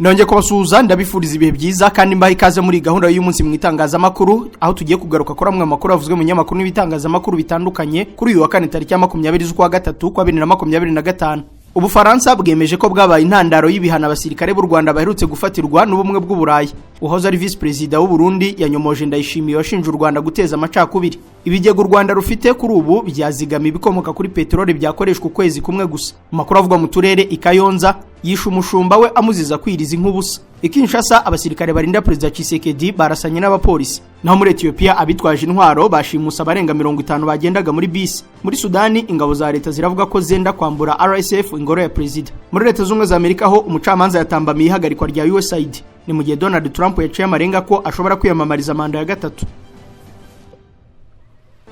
Nongeye kubasuhuza, ndabifuriza ibihe byiza kandi mbaha ikaze muri gahunda y'umunsi mu itangazamakuru, aho tugiye kugaruka kuri amwe amakuru avuzwe mu nyamakuru n'ibitangazamakuru bitandukanye kuri uyu wa kane, tariki ya 20 z'ukwa gatatu kwa 2025. Ubufaransa bwemeje ko bwabaye intandaro y'ibihano abasirikare b'u Rwanda baherutse gufatirwa n'Ubumwe bw'Uburayi. Uhoze ari visi perezida w'u Burundi yanyomoje Ndayishimiye washinje u Rwanda guteza amacakubiri. Ibigega u Rwanda rufite kuri ubu byazigama ibikomoka kuri peteroli byakoreshwa ukwezi kumwe gusa. Amakuru avugwa mu turere i Kayonza, yishe umushumba we amuziza kwiriza inkubusa. I Kinshasa, abasirikare barinda Perezida Tshisekedi barasanye n'abapolisi. Naho muri Ethiopia, abitwaje intwaro bashimuse abarenga 50 bagendaga muri bisi. Muri Sudani, ingabo za leta ziravuga ko zenda kwambura RSF ingoro ya perezida. Muri Leta Z'Ubumwe za Amerika ho, umucamanza yatambamiye ihagarikwa rya USAID. Ni mu gihe Donald Trump yaciye amarenga ko ashobora kwiyamamariza manda ya gatatu.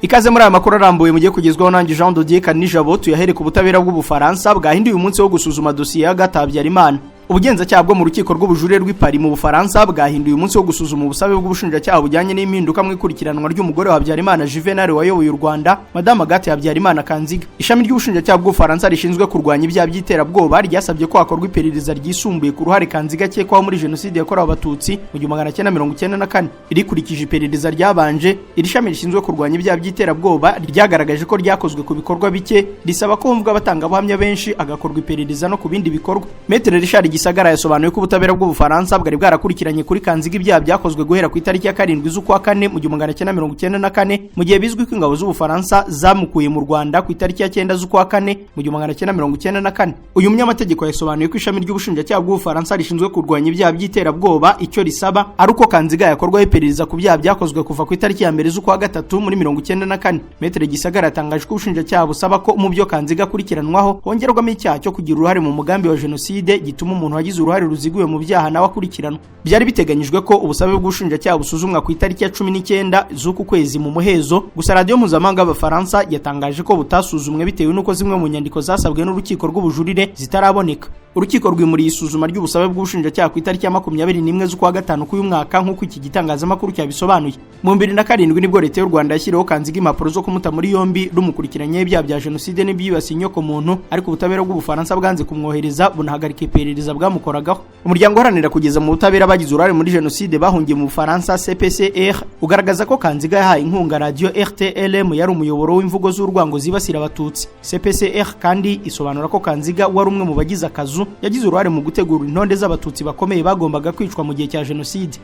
Ikaze muri aya makuru arambuye mugiye kugezwaho nanjye Jean Dodier Kanijabo. Tuyahereka ubutabera bw'Ubufaransa bwahinduye umunsi wo gusuzuma dosiye ya Agathe Habyarimana. Ubugenzacyaha bwo mu rukiko rw'ubujurire rw'i Paris mu Bufaransa bwahinduye umunsi wo gusuzuma ubusabe bw'ubushinjacyaha bujyanye n'impinduka mu ikurikiranwa ry'umugore wa Habyarimana Juvenal wayoboye u Rwanda, Madame Agathe Habyarimana Kanziga. Ishami ry'ubushinjacyaha bw'Ubufaransa rishinzwe kurwanya ibyaha by'iterabwoba ryasabye ko hakorwa iperereza ryisumbuye ku ruhare Kanziga akekwaho muri jenoside yakorewe Abatutsi mu 1994. Rikurikije iperereza ryabanje, iri shami rishinzwe kurwanya ibyaha by'iterabwoba ryagaragaje ko ryakozwe ku bikorwa bike, risaba ko humvwa abatangabuhamya benshi, agakorwa iperereza no ku bindi bikorwa. Maître Richard Gisagara yasobanuye ko ubutabera bw'Ubufaransa bwari bwarakurikiranye kuri Kanziga ibyaha byakozwe guhera ku itariki ya 7 z'ukwa kane mu 1994, mu gihe bizwi ko ingabo z'Ubufaransa zamukuye mu Rwanda ku itariki ya 9 z'ukwa kane mu 1994. Uyu munyamategeko yasobanuye ko ishami ry'ubushinjacyaha bw'Ubufaransa rishinzwe kurwanya ibyaha by'iterabwoba icyo risaba ari uko Kanziga yakorwaho iperereza ku byaha byakozwe kuva ku itariki ya 1 z'ukwa gatatu muri 94. Maître Gisagara yatangaje ko ubushinjacyaha busaba ko mu byo Kanziga akurikiranwaho hongerwamo icyaha cyo kugira uruhare mu mugambi wa jenoside, gituma umuntu wagize uruhare ruziguye mu byaha nawe akurikiranwa. Byari biteganyijwe ko ubusabe bw'ubushinjacyaha busuzumwa ku itariki ya 19 z'uku kwezi mu muhezo, gusa Radiyo Mpuzamahanga y'Abafaransa yatangaje ko butasuzumwe bitewe n'uko zimwe mu nyandiko zasabwe n'urukiko rw'ubujurire zitaraboneka. Urukiko rwimuriye isuzuma ry'ubusabe bw'ubushinjacyaha ku itariki ya 21 z'ukwa gatanu k'uyu mwaka, nk'uko iki gitangazamakuru cyabisobanuye. Mu 2007 nibwo Leta y'u Rwanda yashyiriweho Kanziga impapuro zo kumuta muri yombi, rumukurikiranye ibyaha bya jenoside n'ibyibasiye inyoko muntu, ariko ubutabera bw'Ubufaransa bwanze kumwohereza, bunahagarika iperereza bwamukoragaho. Umuryango uharanira kugeza mu butabera bagize uruhare muri jenoside bahungiye mu Bufaransa, CPCR, ugaragaza ko Kanziga yahaye inkunga radiyo RTLM yari umuyoboro w'imvugo z'urwango zibasira Abatutsi. CPCR kandi isobanura ko Kanziga wari umwe mu bagize akazu yagize uruhare mu gutegura intonde z'Abatutsi bakomeye bagombaga kwicwa mu gihe cya jenoside.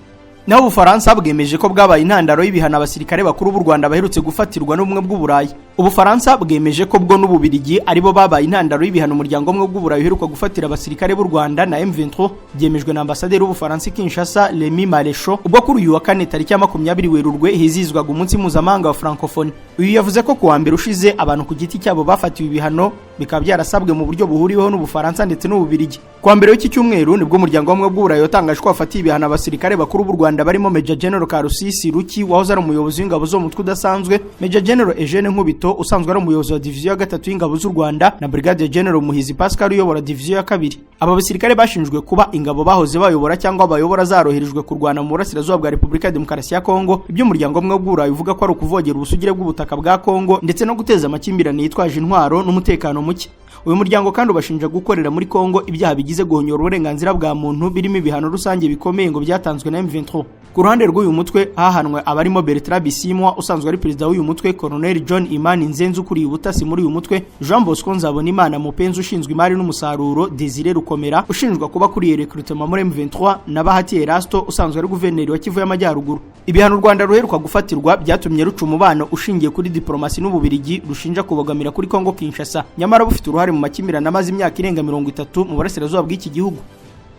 Naho Ubufaransa bwemeje ko bwabaye intandaro y'ibihano abasirikare bakuru b'u Rwanda baherutse gufatirwa n'Ubumwe bw'Uburayi. Ubufaransa bwemeje ko bwo n'Ububirigi aribo babaye intandaro y'ibihano umuryango umwe bw'Uburayi uheruka gufatira abasirikare b'u Rwanda na M23. Byemejwe na ambasaderi w'Ubufaransa i Kinshasa, Remy Maréchaux, ubwo kuri uyu wa kane tariki ya 20 Werurwe hizihizwaga umunsi mpuzamahanga wa Francophonie. Uyu yavuze ko kuwa mbere ushize abantu ku giti cyabo bafatiwe ibihano, bikaba byarasabwe mu buryo buhuriweho n'Ubufaransa ndetse n'Ububirigi. Kuwa mbere w'iki cyumweru nibwo umuryango w'Ubumwe bw'Uburayi watangaje ko wafatiye ibihano abasirikare bakuru b'u Rwanda barimo Major General Karusisi Ruki wahoze ari umuyobozi w'ingabo zo mu mutwe udasanzwe, Major General Eugene Nkubito usanzwe ari umuyobozi wa diviziyo ya gatatu y'ingabo z'u Rwanda, na Brigadier General Muhizi Pascal uyobora diviziyo ya kabiri. Aba basirikare bashinjwe kuba ingabo bahoze bayobora cyangwa bayobora zaroherejwe kurwana mu burasirazuba bwa Repubulika ya Demokarasi ya Kongo, ibyo umuryango w'Ubumwe bw'Uburayi uvuga ko ari ukuvogera ubusugire bw'ubutaka bwa Kongo ndetse no guteza amakimbirane yitwaje intwaro n'umutekano muke. Uyu muryango kandi ubashinja gukorera muri Kongo ibyaha bigize guhonyora uburenganzira bwa muntu, birimo ibihano rusange bikomeye ngo byatanzwe na M23. Ku ruhande rw'uyu mutwe hahanwe abarimo Bertrand Bisimwa usanzwe ari perezida w'uyu mutwe, Colonel John Imani Nzenze ukuriye ubutasi muri uyu mutwe, Jean Bosco Nzabonimana Mupenzi ushinzwe imari n'umusaruro, Desire Rukomera ushinjwa kuba akuriye recrutement muri M23, na Bahati Erasto usanzwe ari guverineri wa Kivu y'Amajyaruguru. Ibihano u Rwanda ruheruka gufatirwa byatumye ruca umubano ushingiye kuri diplomasi n'Ububirigi, rushinja kubogamira kuri Kongo Kinshasa, nyamara bufite uruhare mu makimbirane amaze imyaka irenga 30 mu burasirazuba bw'iki gihugu.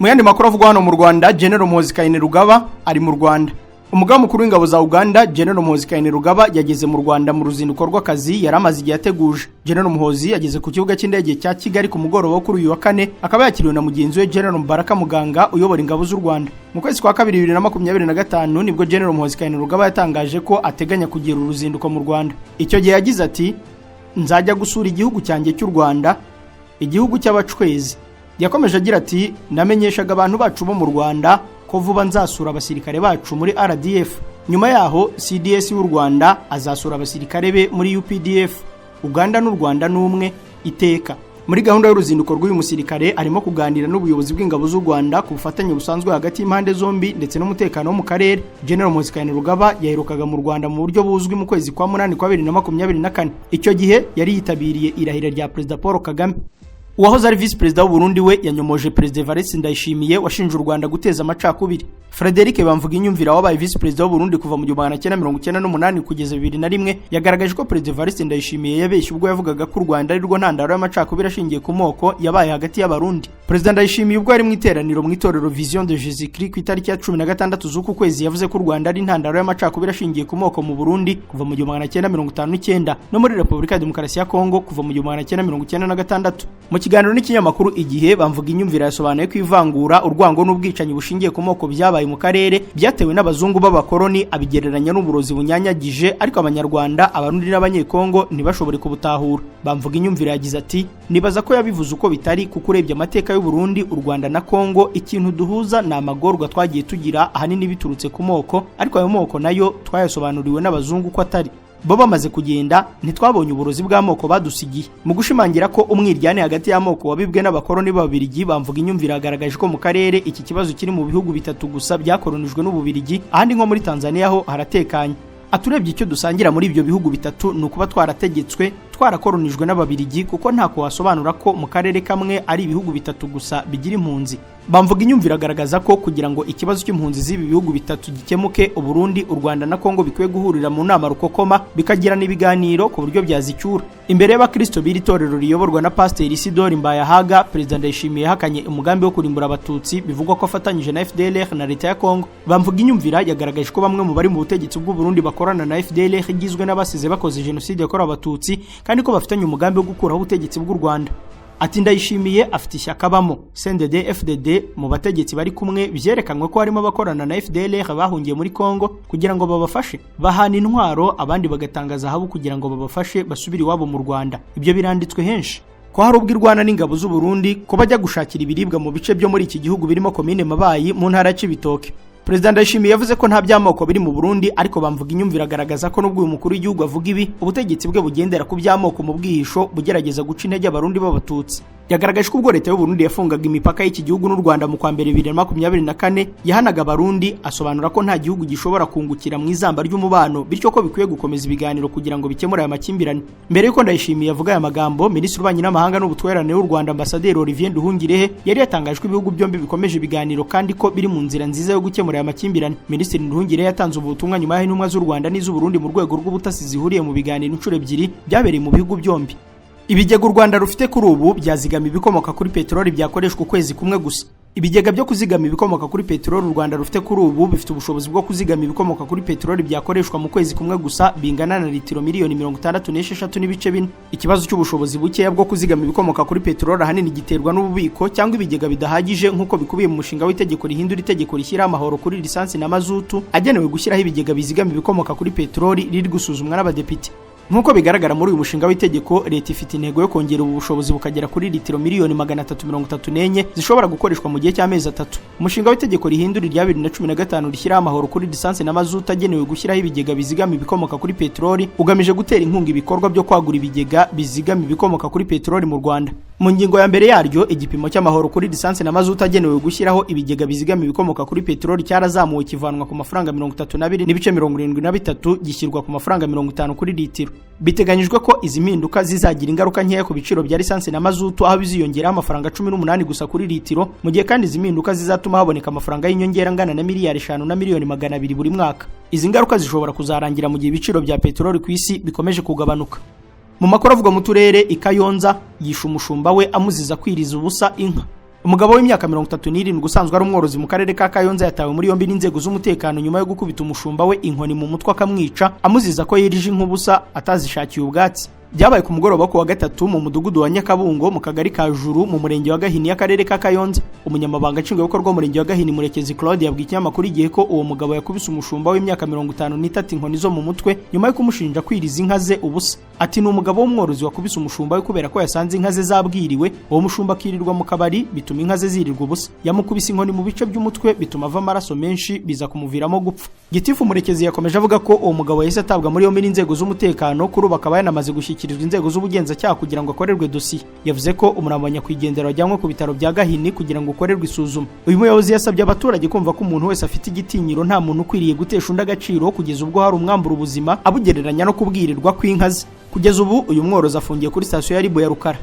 Mu yandi makuru avugwa hano mu Rwanda, General Muhoozi Kainerugaba ari mu Rwanda. Umugaba mukuru w'ingabo za Uganda, General Muhoozi Kainerugaba, yageze mu Rwanda mu ruzinduko rw'akazi yari amaze igihe ateguje. General Muhoozi yageze ku kibuga cy'indege cya Kigali ku mugoroba wo kuri uyu wa kane, akaba yakiriwe na mugenzi we General Mubaraka Muganga uyobora ingabo z'u Rwanda. Mu kwezi kwa kabiri 2025 nibwo General Muhoozi Kainerugaba yatangaje ko ateganya kugira uruzinduko mu Rwanda. Icyo gihe yagize ati: "Nzajya gusura igihugu cyanjye cy'u Rwanda, igihugu cy'Abacwezi." Yakomeje agira ati: "Namenyeshaga abantu bacu bo mu Rwanda ko vuba nzasura abasirikare bacu muri RDF. Nyuma yaho CDS w'u Rwanda azasura abasirikare be muri UPDF. Uganda n'u Rwanda ni umwe iteka." Muri gahunda y'uruzinduko rw'uyu musirikare arimo kuganira n'ubuyobozi bw'ingabo z'u Rwanda ku bufatanye busanzwe hagati y'impande zombi ndetse n'umutekano wo mu karere. General Muhoozi Kainerugaba yaherukaga mu Rwanda mu buryo buzwi mu kwezi kwa munani kwa 2024. Icyo gihe yari yitabiriye irahira rya Perezida Paul Kagame. Uwahoze ari visi perezida w'u Burundi we yanyomoje Perezida Evariste Ndayishimiye washinje u Rwanda guteza amacakubiri. Frederic Bamvuginyumvira wabaye visi perezida w'u Burundi kuva mu 1998 kugeza 2001 yagaragaje ko Perezida Evariste Ndayishimiye yabeshye ubwo yavugaga ko u Rwanda ari rwo ntandaro y'amacakubiri ashingiye ku moko yabaye hagati y'Abarundi. Perezida Ndayishimiye ubwo yari mu iteraniro mu itorero Vision de Jésus Christ ku itariki ya 16 z'uku kwezi yavuze ko u Rwanda ari intandaro y'amacakubiri ashingiye ku moko mu Burundi kuva mu 1959 no muri Repubulika ya Demokarasi ya Kongo kuva mu 1996. Mu kiganiro n'ikinyamakuru Igihe, Bamvuginyumvira yasobanuye ko ivangura, urwango n'ubwicanyi bushingiye ku moko byabaye mu karere byatewe n'abazungu b'abakoloni, abigereranya n'uburozi bunyanyagije, ariko Abanyarwanda, Abarundi n'Abanyekongo ntibashobore kubutahura. Bamvuginyumvira yagize ati: "Nibaza ko yabivuze uko bitari, kuko urebye amateka y'u Burundi, u Rwanda na Kongo, ikintu duhuza ni amagorwa twagiye tugira ahanini biturutse ku moko, ariko ayo moko nayo twayasobanuriwe n'abazungu ko atari bo. Bamaze kugenda ntitwabonye uburozi bw'amoko badusigiye." Mu gushimangira ko umwiryane hagati y'amoko wabibwe n'abakoloni b'Ababirigi, Bamvuginyumvira yagaragaje ko mu karere iki kibazo kiri mu bihugu bitatu gusa byakolonijwe n'Ububirigi, ahandi nko muri Tanzania ho haratekanye. Aturebye icyo dusangira muri ibyo bihugu bitatu ni ukuba twarategetswe, twarakolonijwe n'Ababirigi, kuko ntako wasobanura ko mu karere kamwe ari ibihugu bitatu gusa bigira impunzi. Bamvuginyumvira agaragaza ko kugira ngo ikibazo cy'impunzi z'ibi bihugu bitatu gikemuke, Uburundi, u Rwanda na Kongo bikwiye guhurira mu nama rukokoma bikagirana ibiganiro ku buryo byazicyura. Imbere y'abakristo b'iri torero riyoborwa na Pasiteri Isidori Mbayahaga, Perezida Ndayishimiye yahakanye umugambi wo kurimbura Abatutsi bivugwa ko afatanyije na FDLR na leta ya Kongo. Bamvuginyumvira yagaragaje ko bamwe mu bari mu butegetsi bw'u Burundi bakorana na FDLR igizwe n'abasize bakoze jenoside yakorewe Abatutsi, kandi ko bafitanye umugambi wo gukuraho ubutegetsi bw'u Rwanda. Ati: "Ndayishimiye afite ishyaka abamo CNDD FDD, mu bategetsi bari kumwe byerekanwe ko harimo abakorana na FDLR bahungiye muri Kongo kugira ngo babafashe, bahana intwaro, abandi bagatanga zahabu kugira ngo babafashe basubire iwabo mu Rwanda. Ibyo biranditswe henshi ko hari ubwo irwana n'ingabo z'u Burundi ko bajya gushakira ibiribwa mu bice byo muri iki gihugu birimo komine Mabayi mu ntara ya Cibitoke." Perezida Ndayishimiye yavuze ko nta by'amoko biri mu Burundi, ariko Bamvuginyumvira agaragaza ko nubwo uyu mukuru w'igihugu avuga ibi, ubutegetsi bwe bugendera ku by'amoko mu bwihisho bugerageza guca intege Abarundi b'Abatutsi. Yagaragaje ko ubwo leta y'u Burundi yafungaga imipaka y'iki gihugu n'u Rwanda mu kwa mbere 2024 yahanaga Abarundi, asobanura ko nta gihugu gishobora kungukira mu izamba ry'umubano, bityo ko bikwiye gukomeza ibiganiro kugira ngo bikemure aya makimbirane. Mbere y'uko Ndayishimiye avuga aya magambo, Minisitiri w'Ububanyi n'Amahanga n'Ubutwererane w'u Rwanda, Ambasaderi Olivier Nduhungirehe, yari yatangaje ko ibihugu byombi bikomeje ibiganiro kandi ko biri mu nzira nziza yo gukemura aya makimbirane. Minisitiri Nduhungirehe yatanze ubu butumwa nyuma y'aho intumwa z'u Rwanda n'iz'u Burundi mu rwego rw'ubutasi zihuriye mu biganiro inshuro ebyiri byabereye mu bihugu byombi. Ibigega u Rwanda rufite kuri ubu byazigama ibikomoka kuri peteroli byakoreshwa ukwezi kumwe gusa. Ibigega byo kuzigama ibikomoka kuri peteroli u Rwanda rufite kuri ubu bifite ubushobozi bwo kuzigama ibikomoka kuri peteroli byakoreshwa mu kwezi kumwe gusa bingana na litiro miliyoni 66.4. Ikibazo cy'ubushobozi bukeya bwo kuzigama ibikomoka kuri peteroli ahanini giterwa n'ububiko cyangwa ibigega bidahagije, nk'uko bikubiye mu mushinga w'itegeko rihindura itegeko rishyiraho amahoro kuri lisansi na mazutu agenewe gushyiraho ibigega bizigama ibikomoka kuri peteroli riri gusuzumwa n'abadepite. Nk'uko bigaragara muri uyu mushinga w'itegeko, leta ifite intego yo kongera ubu bushobozi bukagera kuri litiro miliyoni 334 zishobora gukoreshwa mu gihe cy'amezi 3. Umushinga w'itegeko rihindura irya 2015 rishyiraho amahoro kuri lisansi na mazutu agenewe gushyiraho ibigega bizigama ibikomoka kuri peteroli ugamije gutera inkunga ibikorwa byo kwagura ibigega bizigama ibikomoka kuri peteroli mu Rwanda. Mu ngingo ya mbere yaryo, igipimo cy'amahoro kuri lisansi na mazutu agenewe gushyiraho ibigega bizigama ibikomoka kuri peteroli cyarazamuwe, kivanwa ku mafaranga 32.73 gishyirwa ku mafaranga 50 kuri litiro. Biteganyijwe ko izi mpinduka zizagira ingaruka nkeya ku biciro bya lisansi na mazutu, aho biziyongeraho amafaranga 18 gusa kuri litiro, mu gihe kandi izi mpinduka zizatuma haboneka amafaranga y'inyongera angana na miliyari 5 na miliyoni 200 buri mwaka. Izi ngaruka zishobora kuzarangira mu gihe ibiciro bya peteroli ku isi bikomeje kugabanuka. Mu makuru avugwa mu turere, i Kayonza yishe umushumba we amuziza kwiriza ubusa inka. Umugabo w'imyaka 37 usanzwe ari umworozi mu karere ka Kayonza yatawe muri yombi n'inzego z'umutekano nyuma yo gukubita umushumba we inkoni mu mutwe akamwica, amuziza ko yirije inka ubusa atazishakiye ubwatsi. Byabaye ku mugoroba ku wa gatatu mu mudugudu wa Nyakabungo, mu kagari ka Juru, mu murenge wa Gahini, y'akarere ka Kayonza. Umunyamabanga nshingwabikorwa w'umurenge wa Gahini, Murekezi Claude, yabwiye ikinyamakuru Igihe ko uwo mugabo yakubise umushumba w'imyaka 53 inkoni zo mu mutwe nyuma yo kumushinja kwiriza inka ze ubusa. Ati: "Ni umugabo w'umworozi wakubise umushumba we kubera ko yasanze inka ze zabwiriwe, uwo mushumba akirirwa mu kabari bituma inka ze zirirwa ubusa. Yamukubise inkoni mu bice by'umutwe bituma ava amaraso menshi, biza kumuviramo gupfa." Gitifu Murekezi yakomeje avuga ko uwo mugabo yahise atabwa muri yombi n'inzego z'umutekano, kuri ubu akaba yanamaze gushyikira gushyikirizwa inzego z'ubugenzacyaha kugira ngo akorerwe dosiye. Yavuze ko umurambo wa nyakwigendera wajyanwe ku bitaro bya Gahini kugira ngo ukorerwe isuzuma. Uyu muyobozi yasabye abaturage kumva ko umuntu wese afite igitinyiro, nta muntu ukwiriye gutesha undi agaciro kugeza ubwo hari umwambura ubuzima, abugereranya no kubwirirwa kw'inka ze. Kugeza ubu uyu mworozi afungiye kuri sitasiyo ya RIB ya Rukara.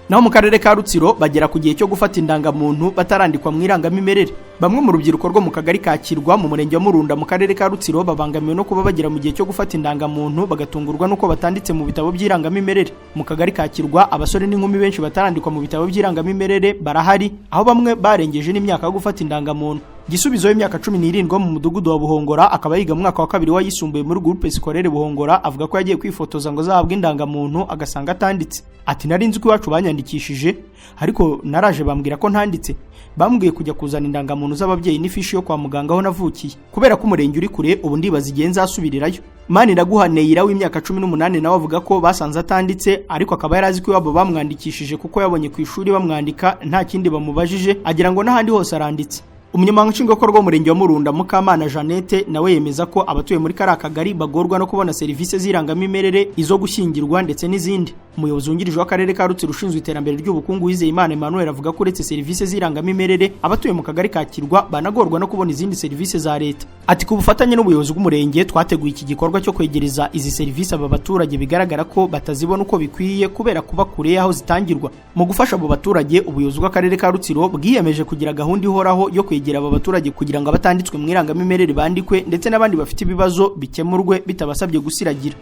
Naho mu karere ka Rutsiro bagera ku gihe cyo gufata indangamuntu batarandikwa mu irangamimerere. Bamwe mu rubyiruko rwo mu kagari ka Kirwa mu murenge wa Murunda mu karere ka Rutsiro babangamiwe no kuba bagera mu gihe cyo gufata indangamuntu bagatungurwa n'uko batanditse mu bitabo by'irangamimerere. Mu kagari ka Kirwa abasore n'inkumi benshi batarandikwa mu bitabo by'irangamimerere barahari, aho bamwe barengeje n'imyaka yo gufata indangamuntu. Gisubizo w'imyaka 17 mu mudugudu wa Buhongora, akaba yiga mu mwaka wa kabiri wayisumbuye muri groupe scolaire Buhongora, avuga ko yagiye kwifotoza ngo azahabwe indangamuntu agasanga atanditse. Ati nari nzi ko iwacu banyandikishije, ariko naraje bambwira ko ntanditse. Bambwiye kujya kuzana indangamuntu z'ababyeyi n'ifishi yo kwa muganga aho navukiye. Kubera ko umurenge uri kure, ubu ndibaza igihe nzasubirirayo. Maniraguha Neyira w'imyaka 18 nawe avuga ko basanze atanditse, ariko akaba yari azi ko iwabo bamwandikishije kuko yabonye ku ishuri bamwandika nta kindi bamubajije, agira ngo n'ahandi hose aranditse. Umunyamabanga nshingwabikorwa w'umurenge wa Murunda, Mukamana Jeannette, nawe yemeza ko abatuye muri kariya kagari bagorwa no kubona serivisi z'irangamimerere, izo gushyingirwa ndetse n'izindi. Umuyobozi wungirije w'akarere ka Rutsiro ushinzwe iterambere ry'ubukungu, Uwizeyimana Emmanuel, avuga ko uretse serivisi z'irangamimerere, abatuye mu kagari ka Kirwa banagorwa no kubona izindi serivisi za leta. Ati ku bufatanye n'ubuyobozi bw'umurenge twateguye iki gikorwa cyo kwegereza izi serivisi aba baturage bigaragara ko batazibona uko bikwiye kubera kuba kure y'aho zitangirwa. Mu gufasha abo baturage, ubuyobozi bw'akarere ka Rutsiro bwiyemeje kugira gahunda ihoraho yo kwegera aba baturage kugira ngo abatanditswe mu irangamimerere bandikwe, ndetse n'abandi bafite ibibazo bikemurwe bitabasabye gusiragira.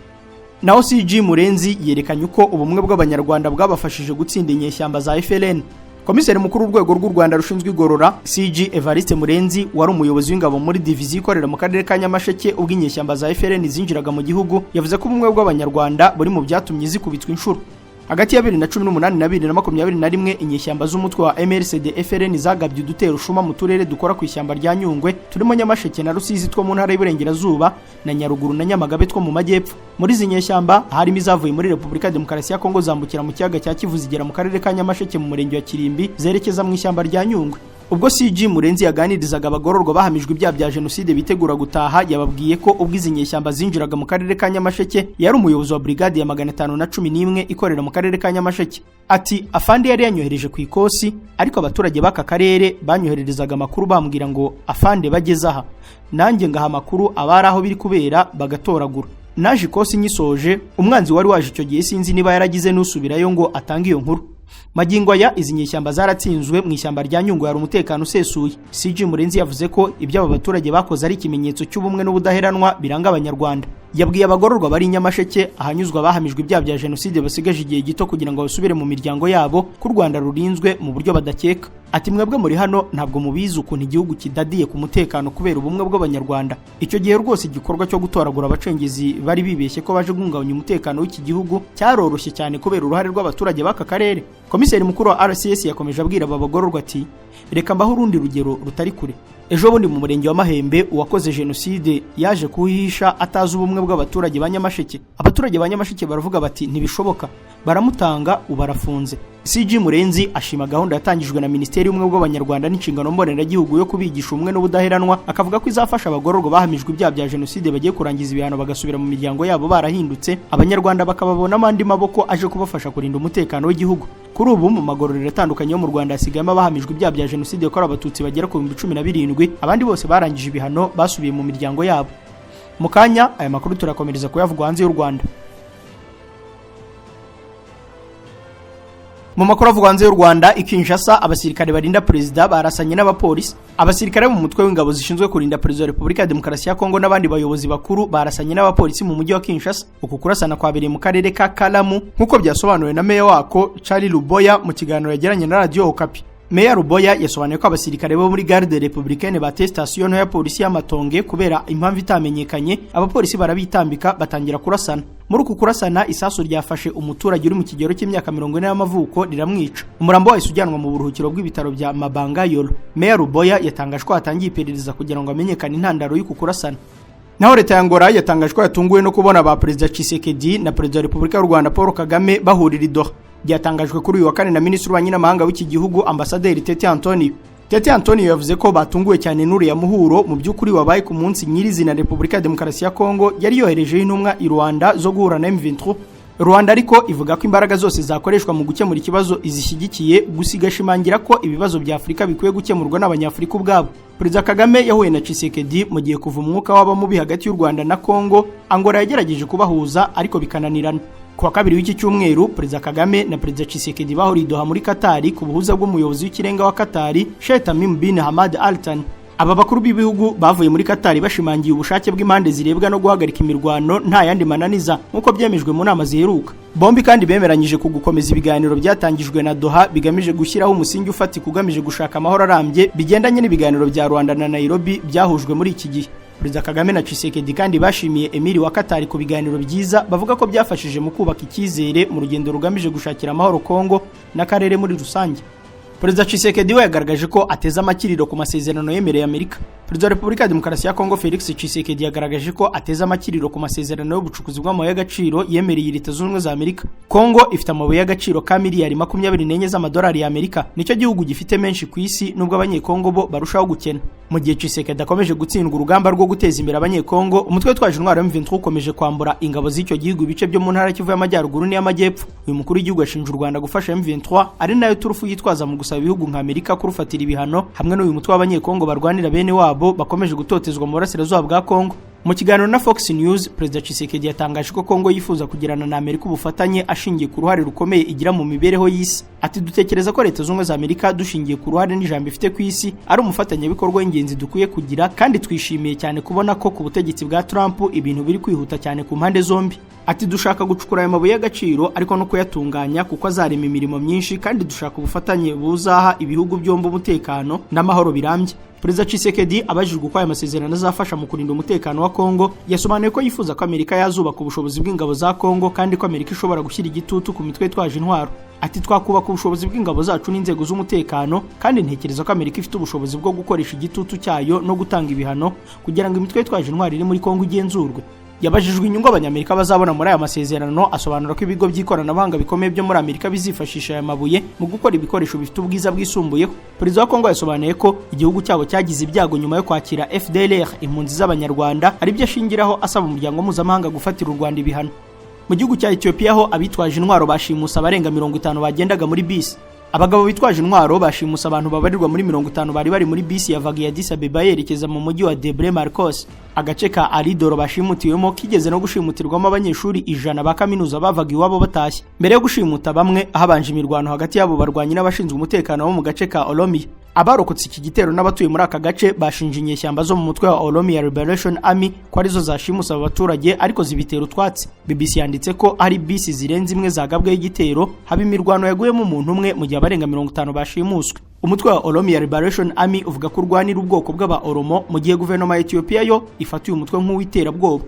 Naho CG Murenzi yerekanye uko ubumwe bw'Abanyarwanda bwabafashije gutsinda inyeshyamba za FLN. Komiseri mukuru w'urwego rw'u Rwanda rushinzwe igorora, CG Evariste Murenzi, wari umuyobozi w'ingabo muri diviziyo ikorera mu karere ka Nyamasheke ubwo inyeshyamba za FLN zinjiraga mu gihugu, yavuze ko ubumwe bw'Abanyarwanda buri mu byatumye zikubitwa inshuro. Hagati ya 2018 na 2021, inyeshyamba z'umutwe wa MRCD FLN zagabye udutero shuma mu turere dukora ku ishyamba rya Nyungwe turimo Nyamasheke na Rusizi two mu ntara y'Iburengerazuba, na Nyaruguru na Nyamagabe two mu majyepfo. Muri izi nyeshyamba harimo izavuye muri Repubulika ya Demokarasi ya Kongo zambukira mu kiyaga cya Kivu zigera mu karere ka Nyamasheke mu murenge wa Kirimbi, zerekeza mu ishyamba rya Nyungwe. Ubwo CG Murenzi yaganirizaga abagororwa bahamijwe ibyaha bya jenoside bitegura gutaha, yababwiye ko ubwo izi nyeshyamba zinjiraga mu karere ka Nyamasheke yari umuyobozi wa brigade ya 511 ikorera mu karere ka Nyamasheke. Ati afande yari yanyohereje ku ikosi, ariko abaturage b'aka karere banyohererezaga amakuru bambwira ngo afande bageze aha, nanjye ngaha amakuru abari aho biri kubera bagatoragura. Naje ikosi nyisoje, umwanzi wari waje icyo gihe sinzi niba yaragize n'usubirayo ngo atange iyo nkuru. Magingo aya izi nyeshyamba zaratsinzwe, mu ishyamba rya Nyungwe hari umutekano usesuye. CG Murenzi yavuze ko ibyo aba baturage bakoze ari ikimenyetso cy'ubumwe n'ubudaheranwa biranga Abanyarwanda. Yabwiye abagororwa bari i Nyamasheke ahanyuzwa abahamijwe ibyaha bya jenoside basigaje igihe gito kugira ngo basubire mu miryango yabo ko u Rwanda rurinzwe mu buryo badakeka. Ati mwebwe muri hano ntabwo mubizi ukuntu igihugu kidadiye ku mutekano kubera ubumwe bw'Abanyarwanda. Icyo gihe rwose igikorwa cyo gutoragura abacengezi bari bibeshye ko baje guhungabanya umutekano w'iki gihugu cyaroroshye cyane kubera uruhare rw'abaturage b'aka karere. Komiseri mukuru wa RCS yakomeje abwira aba bagororwa ati reka mbaho urundi rugero rutari kure. Ejo bundi mu murenge wa Mahembe uwakoze jenoside yaje kuhihisha atazi ubumwe bw'abaturage ba Nyamasheke. Abaturage ba Nyamasheke baravuga bati ntibishoboka, baramutanga ubarafunze. CG Murenzi ashima gahunda yatangijwe na Minisiteri y'Ubumwe bw'Abanyarwanda n'inshingano mboneragihugu yo kubigisha ubumwe n'ubudaheranwa, akavuga ko izafasha abagororwa bahamijwe ibyaha bya jenoside bagiye kurangiza ibihano bagasubira mu miryango yabo barahindutse, Abanyarwanda bakababonamo andi maboko aje kubafasha kurinda umutekano w'igihugu. Kuri ubu mu magororero atandukanye yo mu Rwanda hasigayemo abahamijwe ibyaha bya jenoside yakorewe Abatutsi bagera ku 17,000, abandi bose barangije ibihano basubiye mu miryango yabo. Mu kanya aya makuru turakomereza kuyavugwa hanze y'u Rwanda. Mu makuru avugwa hanze y'u Rwanda, i Kinshasa abasirikare barinda perezida barasanye n'abapolisi. Abasirikare mu mutwe w'ingabo zishinzwe kurinda perezida wa Repubulika ya Demokarasi ya Kongo n'abandi bayobozi bakuru barasanye n'abapolisi mu mujyi wa Kinshasa. Uku kurasana kwabereye mu karere ka Kalamu nk'uko byasobanuwe na meya wako Charles Luboya mu kiganiro yagiranye na Radio Okapi. Meya Ruboya yasobanuye ko abasirikare bo muri Garde Républicaine bateye sitasiyo nto ya polisi y'Amatonge kubera impamvu itamenyekanye, abapolisi barabitambika batangira kurasana. Muri uku kurasana isasu ryafashe umuturage uri mu kigero cy'imyaka 40 y'amavuko riramwica. Umurambo wahise ujyanwa mu buruhukiro bw'ibitaro bya Mabanga Yolo. Meya Ruboya yatangaje ko hatangiye iperereza kugira ngo amenyekane intandaro y'uku kurasana. Naho leta ya Angola yatangaje ko yatunguwe no kubona ba Perezida Tshisekedi na Perezida wa Repubulika y'u Rwanda Paul Kagame bahurira i Doha. Byatangajwe kuri uyu wa kane na Minisitiri w'Ububanyi n'Amahanga w'iki gihugu Ambasaderi Tete Antonio. Tete Antonio yavuze ko batunguwe cyane n'uriya muhuro mu by'ukuri wabaye ku munsi nyirizina Repubulika ya Demokarasi ya Kongo yari yoherejeho intumwa i Rwanda zo guhura na M23. Rwanda ariko ivuga ko imbaraga zose zakoreshwa mu gukemura ikibazo izishyigikiye, gusa igashimangira ko ibibazo bya Afurika bikwiye gukemurwa n'Abanyafurika ubwabo. Perezida Kagame yahuye na Tshisekedi mu gihe kuva umwuka waba mubi hagati y'u Rwanda na Kongo, Angola yagerageje kubahuza ariko bikananirana. Ku wa kabiri w'iki cyumweru, Perezida Kagame na Perezida Tshisekedi bahuriye i Doha muri Katari ku buhuza bw'umuyobozi w'ikirenga wa Katari, Sheikh Tamim bin Hamad Al Thani. Aba bakuru b'ibihugu bavuye muri Katari bashimangiye ubushake bw'impande zirebwa no guhagarika imirwano nta yandi mananiza, nk'uko byemejwe mu nama ziheruka. Bombi kandi bemeranyije ku gukomeza ibiganiro byatangijwe na Doha bigamije gushyiraho umusingi ufatika ugamije gushaka amahoro arambye, bigendanye n'ibiganiro bya Rwanda na Nairobi byahujwe muri iki gihe. Perezida Kagame na Tshisekedi kandi bashimiye Emiri wa Katari ku biganiro byiza bavuga ko byafashije mu kubaka icyizere mu rugendo rugamije gushakira amahoro Kongo n'akarere muri rusange. Perezida Tshisekedi we yagaragaje ko ateze amakiriro ku masezerano yemereye Amerika. Perezida wa Repubulika ya Demokarasi ya Kongo Felix Tshisekedi yagaragaje ko ateze amakiriro ku masezerano y'ubucukuzi bw'amabuye y'agaciro yemereye Leta Zunze Ubumwe za Amerika. Kongo ifite amabuye y'agaciro ka miliyari 24 z'amadolari y'Amerika. Nicyo gihugu gifite menshi ku isi, nubwo Abanyekongo bo barushaho gukena. Mu gihe Tshisekedi akomeje gutsindwa urugamba rwo guteza imbere Abanyekongo, umutwe witwaje intwaro M23 ukomeje kwambura ingabo z'icyo gihugu ibice byo mu ntara Kivu y'Amajyaruguru n'iy'Amajyepfo. Uyu mukuru w'igihugu ashinja u Rwanda gufasha M23, ari nayo turufu yitwaza mu gusaba ibihugu nka Amerika kurufatira ibihano hamwe n'uyu mutwe w'Abanyekongo barwanira bene wabo bakomeje gutotezwa mu burasirazuba bwa Kongo. Mu kiganiro na Fox News, Perezida Tshisekedi yatangaje ko Kongo yifuza kugirana na Amerika ubufatanye ashingiye ku ruhare rukomeye igira mu mibereho y'isi. Ati: "Dutekereza ko Leta Zunze Ubumwe za Amerika, dushingiye ku ruhare n'ijambo ifite ku isi, ari umufatanyabikorwa w'ingenzi dukwiye kugira, kandi twishimiye cyane kubona ko ku butegetsi bwa Trump ibintu biri kwihuta cyane ku mpande zombi." Ati: "Dushaka gucukura ayo mabuye y'agaciro ariko no kuyatunganya, kuko azarema imirimo myinshi, kandi dushaka ubufatanye buzaha ibihugu byombi umutekano n'amahoro birambye." Perezida Tshisekedi abajijwe uko aya masezerano azafasha mu kurinda umutekano wa Kongo, yasobanuye ko yifuza ko Amerika yazubaka ubushobozi bw'ingabo za Kongo, kandi ko Amerika ishobora gushyira igitutu ku mitwe itwaje intwaro. Ati: "Twakubaka ubushobozi bw'ingabo zacu n'inzego z'umutekano, kandi ntekereza ko Amerika ifite ubushobozi bwo gukoresha igitutu cyayo no gutanga ibihano kugira ngo imitwe itwaje intwaro iri muri Kongo igenzurwe." Yabajijwe inyungu Abanyamerika bazabona muri aya masezerano, asobanura ko ibigo by'ikoranabuhanga bikomeye byo muri Amerika bizifashisha aya mabuye mu gukora ibikoresho bifite ubwiza bwisumbuyeho. Perezida wa Kongo yasobanuye ko igihugu cyabo cyagize ibyago nyuma yo kwakira FDLR, impunzi z'Abanyarwanda, aribyo ashingiraho asaba umuryango mpuzamahanga gufatira u Rwanda ibihano. Mu gihugu cya Ethiopia ho, abitwaje intwaro bashimuse abarenga 50 bagendaga muri bisi. Abagabo bitwaje intwaro bashimuse abantu babarirwa muri 50 bari bari muri bisi yavaga i Addis Abeba yerekeza mu mujyi wa Debre Marcos. Agace ka Alidoro bashimutiwemo kigeze no gushimutirwamo abanyeshuri 100 ba kaminuza bavaga iwabo batashye. Mbere yo gushimuta bamwe, habanje imirwano hagati y'abo barwanyi n'abashinzwe umutekano bo mu gace ka Oromia. Abarokotse iki gitero n'abatuye muri aka gace bashinje inyeshyamba zo mu mutwe wa Oromia Liberation Army ko arizo zashimuse aba baturage, ariko zibitera utwatsi. BBC yanditse ko hari bisi zirenze imwe zagabweho igitero, haba imirwano yaguyemo umuntu umwe, mu gihe abarenga 50 bashimuswe. Umutwe wa Oromia Liberation Army uvuga ko urwanira ubwoko bw'aba Oromo, mu gihe guverinoma ya Ethiopia yo ifata uyu mutwe nk'uw'iterabwoba.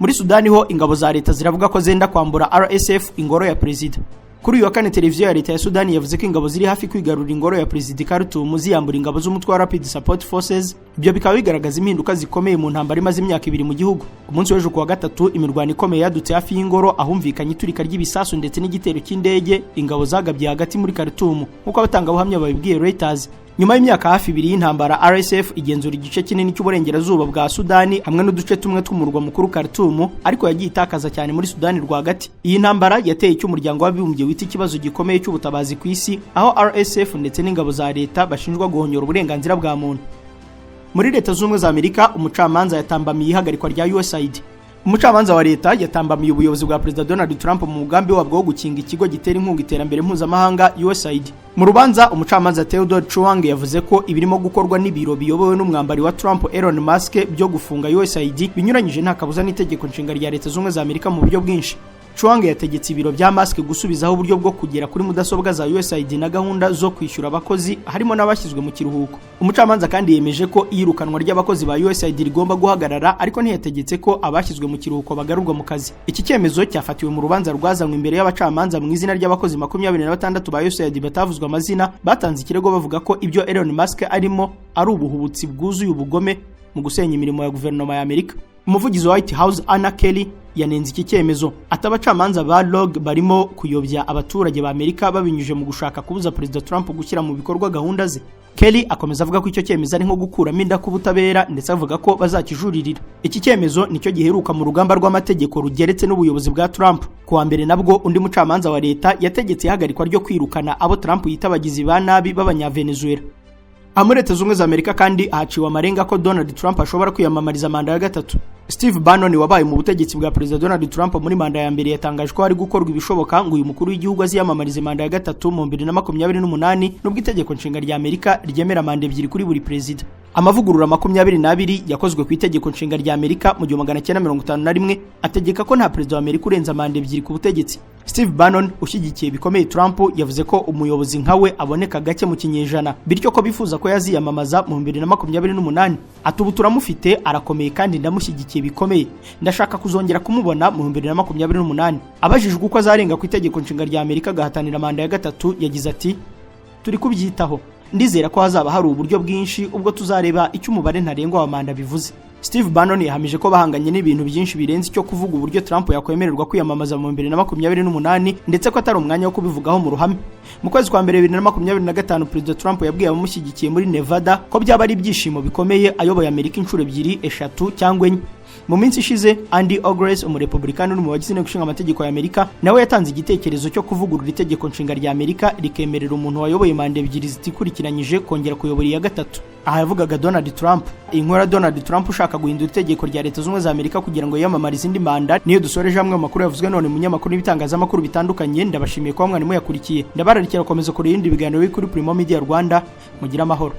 Muri Sudani ho, ingabo za leta ziravuga ko zenda kwambura RSF ingoro ya perezida. Kuri uyu wa kane, televiziyo ya leta ya Sudani yavuze ko ingabo ziri hafi kwigarurira ingoro ya perezida Khartoum, ziyambura ingabo z'umutwe wa Rapid Support Forces. Ibyo bikaba bigaragaza impinduka zikomeye mu ntambara imaze imyaka 2 mu gihugu. Ku munsi w'ejo kuwa gatatu, imirwano ikomeye yadutse hafi y'ingoro, ahumvikanye iturika ry'ibisasu ndetse n'igitero cy'indege ingabo zagabye hagati muri Khartoum, nk'uko abatangabuhamya babibwiye Reuters. Nyuma y'imyaka hafi 2 y'intambara, RSF igenzura igice kinini cy'uburengerazuba bwa Sudani hamwe n'uduce tumwe tw'umurwa mukuru Khartoum, ariko yagiye itakaza cyane muri Sudani rwagati. Iyi ntambara yateye icyo Umuryango w'Abibumbye wita ikibazo gikomeye cy'ubutabazi ku isi, aho RSF ndetse n'ingabo za leta bashinjwa guhonyora uburenganzira bwa muntu. Muri Leta Zunze Ubumwe za Amerika, umucamanza yatambamiye ihagarikwa rya USAID. Umucamanza wa leta yatambamiye ubuyobozi bwa Perezida Donald Trump mu mugambi wabwo wo gukinga ikigo gitera inkunga iterambere mpuzamahanga USAID. Mu rubanza, umucamanza Theodore Chuang yavuze ko ibirimo gukorwa n'ibiro biyobowe n'umwambari wa Trump Elon Musk byo gufunga USAID binyuranyije nta kabuza n'itegeko nshinga rya Leta Zunze Ubumwe za Amerika mu buryo bwinshi. Chuang yategetse ibiro bya Musk gusubizaho uburyo bwo kugera kuri mudasobwa za USAID na gahunda zo kwishyura abakozi, harimo n'abashyizwe mu kiruhuko. Umucamanza kandi yemeje ko iyirukanwa ry'abakozi ba USAID rigomba guhagarara, ariko ntiyategetse ko abashyizwe mu kiruhuko bagarurwa mu kazi. Iki cyemezo cyafatiwe mu rubanza rwazanywe imbere y'abacamanza mu izina ry'abakozi 26 ba USAID batavuzwe amazina, batanze ikirego bavuga ko ibyo Elon Musk arimo ari ubuhubutsi bwuzuye ubugome mu gusenya imirimo ya guverinoma ya Amerika. Umuvugizi wa White House Anna Kelly yanenze iki cyemezo, ati: "Abacamanza ba rogue barimo kuyobya abaturage ba Amerika babinyujije mu gushaka kubuza Perezida Trump gushyira mu bikorwa gahunda ze." Kelly akomeza avuga ko icyo cyemezo ari nko gukuramo inda k'ubutabera, ndetse avuga ko bazakijuririra. Iki cyemezo nicyo giheruka mu rugamba rw'amategeko rugeretse n'ubuyobozi bwa Trump. Ku Kuwa mbere nabwo undi mucamanza wa leta yategetse ihagarikwa ryo kwirukana abo Trump yita abagizi ba nabi b'Abanyavenezuela. Aha muri Leta Zunze Ubumwe za Amerika kandi haciwe amarenga ko Donald Trump ashobora kwiyamamariza manda ya gatatu. Steve Bannon wabaye mu butegetsi bwa Perezida Donald Trump muri manda ya mbere yatangaje ko hari gukorwa ibishoboka ngo uyu mukuru w'igihugu aziyamamarize manda ya gatatu mu 2028, nubwo itegeko nshinga rya Amerika ryemera manda ebyiri kuri buri perezida. Amavugurura 22 yakozwe ku itegeko nshinga rya Amerika mu 1951 ategeka ko nta perezida wa Amerika urenza manda ebyiri ku butegetsi. Steve Bannon ushyigikiye bikomeye Trump yavuze ko umuyobozi nkawe aboneka gake mu kinyejana, bityo ko bifuza ko yaziyamamaza mu 2028. Ati: "Ubu turamufite, arakomeye kandi ndamushyigikiye bikomeye. Ndashaka kuzongera kumubona mu 2028." Abajijwe uko azarenga ku itegeko nshinga rya Amerika agahatanira manda ya gatatu, yagize ati: "Turi kubyitaho. Ndizera ko hazaba hari uburyo bwinshi ubwo tuzareba icyo umubare ntarengwa wa manda bivuze." Steve Bannon yahamije ko bahanganye n'ibintu byinshi birenze icyo kuvuga uburyo Trump yakwemererwa kwiyamamaza mu 2028, ndetse ko atari umwanya wo kubivugaho mu ruhame. Mu kwezi kwa mbere 2025, Perezida Trump yabwiye abamushyigikiye muri Nevada ko byaba ari ibyishimo bikomeye ayoboye Amerika inshuro ebyiri, eshatu cyangwa enye. Mu minsi ishize, Andy Ogles, umurepublikani uri mu bagize inteko ishinga amategeko ya Amerika, nawe yatanze igitekerezo cyo kuvugurura itegeko nshinga rya Amerika rikemerera umuntu wayoboye manda ebyiri zitikurikiranyije kongera kuyobora iya gatatu. Aha yavugaga Donald Trump. Inkuru ya Donald Trump ushaka guhindura itegeko rya Leta Zunze Ubumwe za Amerika kugira ngo yiyamamarize indi manda niyo dusoreje amwe mu makuru yavuzwe none mu nyamakuru n'ibitangazamakuru bitandukanye. Ndabashimiye kuba mwari muyakurikiye. Ndabararikira gukomeza kureba ibindi biganiro biri kuri Primo Media Rwanda. Mugire amahoro.